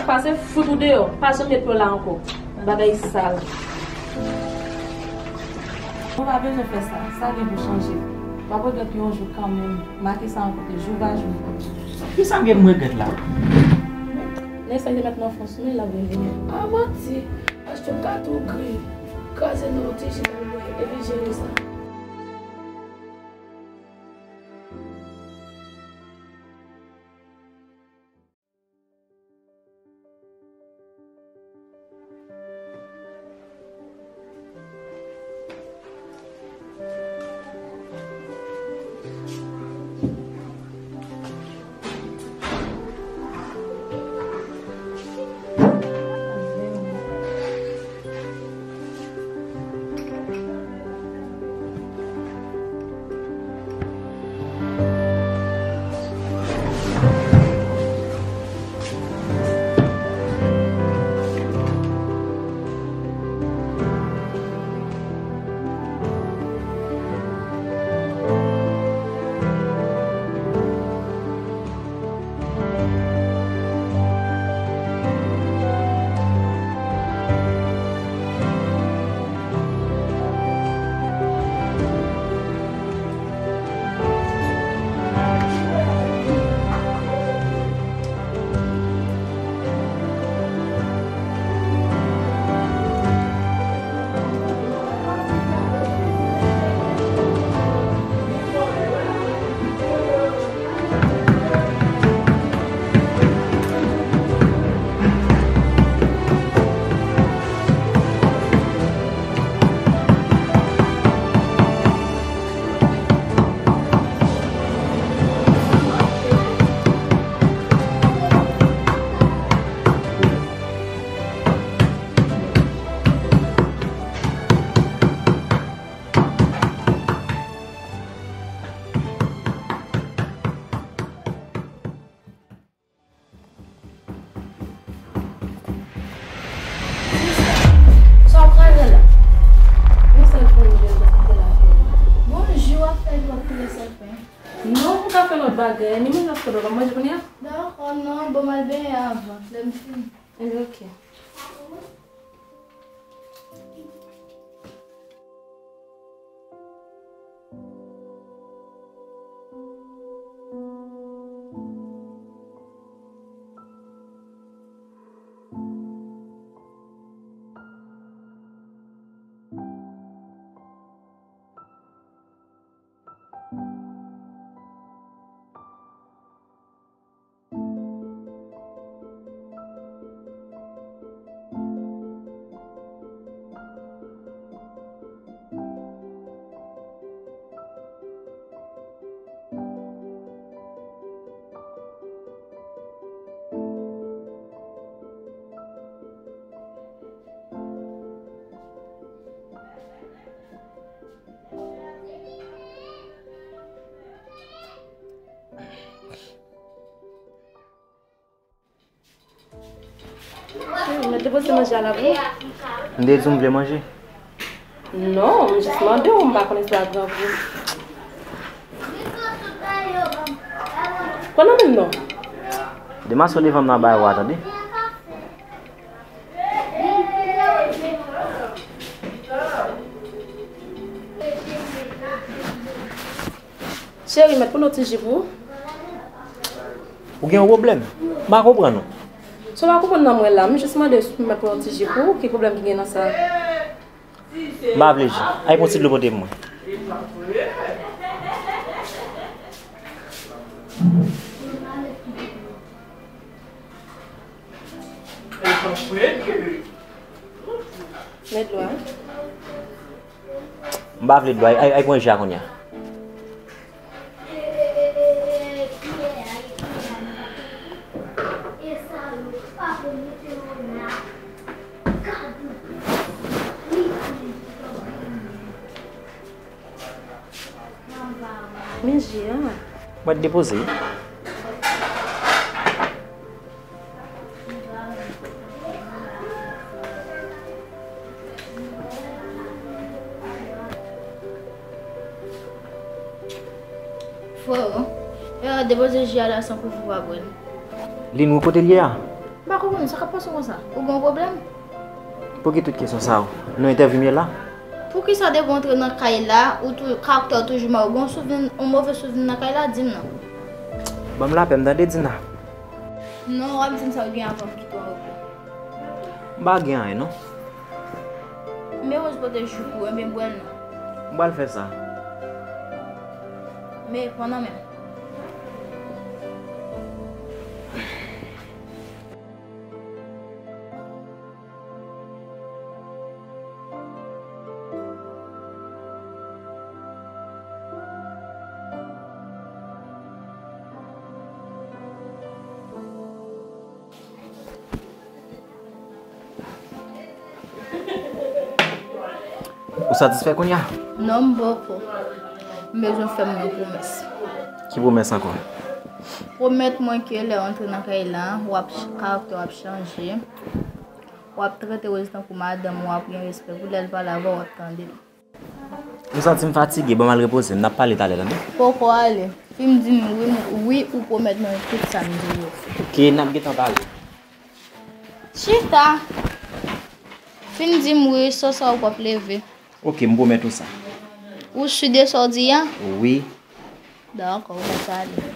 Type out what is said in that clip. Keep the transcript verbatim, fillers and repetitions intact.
Pase fout ou deyò, pa janm met pye w la ankò. Bagay sal. Ou pa bezwen fè sa, sa gen pou chanje. W ap regrèt yon jou kanmenm. Make sa nan kote, jou va jou. Kisa m gen pou m regrèt la? Nèg sa ki te met nan fon sou men, l ap vin vini. A manti, achte yon katon gri, kraze nan yon ti ji nan men, epi jere sa. Sa w kraze la? Yon sèl fè m jwenn pou kite la fè. Bonjou, w ap fè l pou kile sèl fè. Non, m ka fè lòt bagay. Ni manje ankò, w ap manje kounye a? Dakò, non, bon, m al benyen avan, lè m fini. Ebyen, oke. Mwen te poze manje a la pou ou. M te di w m vle manje. Non, m jis mande w, m pa konnen si w a grangou. Pran nan men m non. Demas w devan m nan bay wa, tande. Cheri, mèt pran yon ti ji pou ou. Ou gen yon pwoblèm? M pa konprann ou. Sa w pa konprann nan mwen la, m jis mande si w mèt pran yon ti ji pou ou, ki pwoblèm ki gen nan sa? M pa vle ji. Al pran ti dlo pote pou mwen. Men dlo a. M pa vle dlo a, al, al pran ji a kounye a. Men ji a. Mwen depoze. Frero, yo depoze ji a la san kouvri w pa bwè l. Lin, ou kote l ye a? M pa konprann sa k ap pase w konsa. Ou gen yon pwoblèm? Pou ki tout kesyon sa yo? Nou entèvyou m ye la? Poukisa depi w antre nan kay la, ou tou, karaktè w toujou mal, ou gen yon souvni, yon move souvni nan kay la, di m non. Ban m lapè m tande, Dina. Non, w ap di m sa w gen avan m kite w anrepo. M pa gen anyen non. Men woz pote jou pou ou, enben bwè l non. M pral fè sa. Men, pran nan men m. Ou satisfè kounye a? Non, m poko. M bezwen fè mwen yon pwomès. Ki pwomès ankò? Pwomèt mwen ke lè w antre nan kay la, w ap, karaktè w ap chanje. W ap trete Rosie tankou madanm, w ap gen respè pou l, lè l pale avè w, w ap tande l. M santi m fatige, ban m al repoze m, n ap pale talè, tande? Poko ale. Fin di m wi, m- wi ou pwomèt mwen tout sa m di w yo. Ok, n ap gentan pale. Chita! Fin di m wi, sè sa ou p ap leve. Ok, m pwomèt ou sa. Ou si de sa w di a? Wi. Dakò, ou mèt ale.